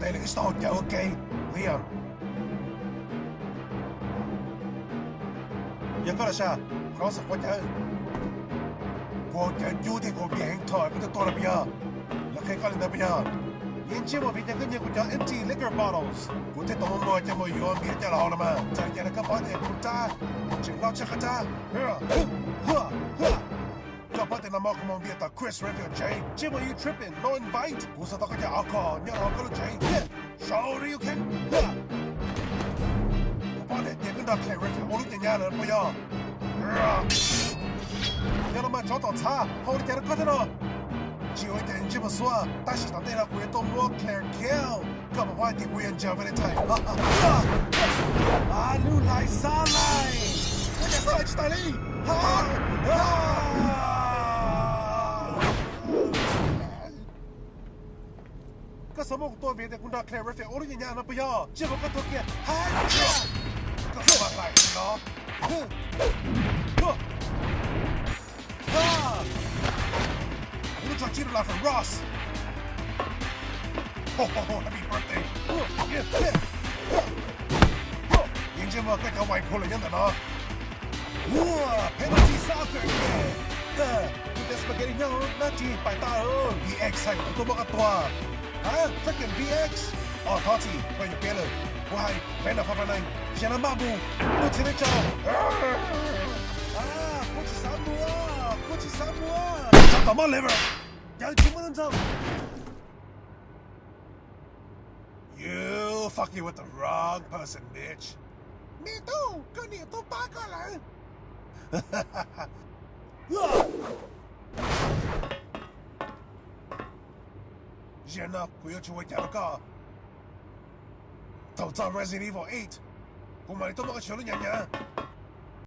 Li wb tsis tau haus cawv ua ke, Liam. Yog koj los sav, kuv rov xav quav cawv. Kuv haus cawv cub thiab kuv haus npias heev thaum koj twb tuaj no puas yog? Lawv qhia koj li ntawd puas yog? Yeej ntsej muag vim tias koj nyiag kuv cov empty liquor bottles. Kuv thiaj tau muaj muaj coj mus yuav npias coj los haus no mas. Txawm li cas los koj paub tias kuv rab tseem loj tshaj qhov rab. Koj paub tias nag hmo kuv mus npias tom Chris Redfield tsev, ntsej muag you tripping, no invite. Kuv xav tau koj cov alcohol nyob rau koj lub tsev. Sorry, okay? Kuv paub tias koj nrog Claire Redfield ua lub nyab nyab lawm puas yog? Yog no mas tsov tom txhav, haus li cas rau koj thiab no? Tsis ua li cas, ntsej muag xuab, tab sis tom ntej no kuv yuav tuaj muab Claire kill. Koj puas paub hais tias kuv yuav ntsia Valentine? Lub hlais xab laij, koj cov xab laij tsis tas li. Koj xav muab kuv tua vim tias kuv nrog Claire Redfield ua lub nyab nyab no puas yog? Ntsej muag koj tuag kiag. Koj xav hlais no? Kuv lub tsho tsib dollar from Ross. Happy birthday. Yeej ntsej muag koj cov white collar nyob ntawm no. Ua, penalty soccer. Kuv cov spaghetti nyob hauv dab tsi pais tau? V X hais kuv tuaj muab koj tua. Hab, fucking V X. Os, thov txim, koj yuav piav lawm. Kuv hais peb no five five nine, zaum no maj mus, tuaj txhij teb tso. Kuv tsis xav mus, kuv tsis xav mus. Tsov tom mab liver, cawv tsis muaj lub ntxaug. You fucking with the wrong person, bitch. Me tub, koj niam tuaj pab koj lawm. Zaum no kuv yuav tsis ua cas rau koj. Thaum txog Resident Evil eight, kuv mam li tuaj muab koj xyuas lub nyab nyab.